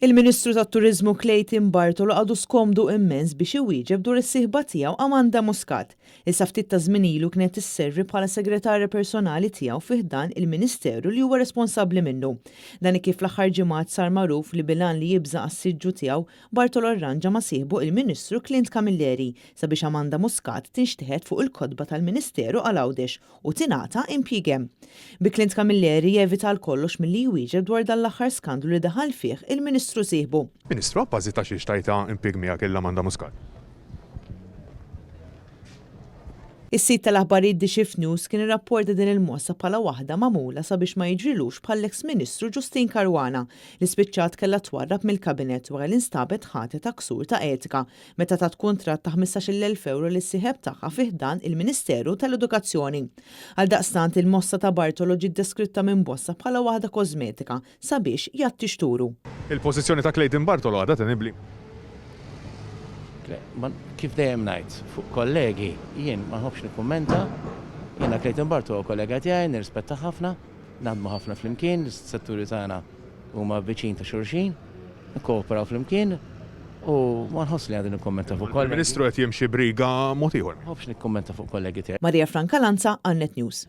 Il-Ministru tat-Turiżmu Clayton Bartolo għadu skomdu immens biex iwieġeb dwar is-sieħba tiegħu Amanda Muscat, li sa ftit ta' żmien ilu kienet isservi bħala segretarja personali tiegħu fi ħdan il-Ministeru li huwa responsabbli minnu. Dan hekk kif fl-aħħar ġimgħat sar magħruf li bil-għan li jibża' għas-siġġu tiegħu, Bartolo rranġa ma' sieħbu il-Ministru Clint Camilleri sabiex Amanda Muscat tinxteħet fuq il-kotba tal-Ministeru għal Għawdex u tingħata impjieg hemm. Bi Clint Camilleri jevita għal kollox milli jwieġeb dwar dan l-aħħar skandlu li daħal fih il-Ministru sieħbu. Ministru, abbażi ta' xiex tajtha impjieg miegħek lil Amanda Muscat? Is-sit tal-aħbarijiet The Shift News kien irrapporta din il-mossa bħala waħda magħmula sabiex ma jiġrilux bħall-eks Ministru Justyne Caruana li spiċċat kellha twarrab mill-Kabinett wara li nstabet ħatja ta' ksur ta' etika meta tat kuntratt ta' 15,000 ewro lis-sieħeb tagħha fi ħdan il-Ministeru tal-Edukazzjoni. Għaldaqstant, il-mossa ta' Bartolo ġiet deskritta minn bosta bħala waħda kożmetika sabiex jgħatti xturu. Il-pożizzjoni ta' Clayton Bartolo għadha tenibbli? Kif dejjem ngħid fuq kollegi, jien ma nħobbx nikkummenta. Jiena Clayton Bartolo kollega tiegħi, nirrispettah ħafna. Naħdmu ħafna flimkien, is-setturi tagħna huma viċin ta' xulxin, nikkooperaw flimkien u ma nħoss li għandi nikkummenta fuq kollegi. Il-Ministru qed jimxi b'riga mod ieħor. Ma nħobbx nikkummenta fuq kollegi tiegħi. Maria Franca Lanza għal Net News.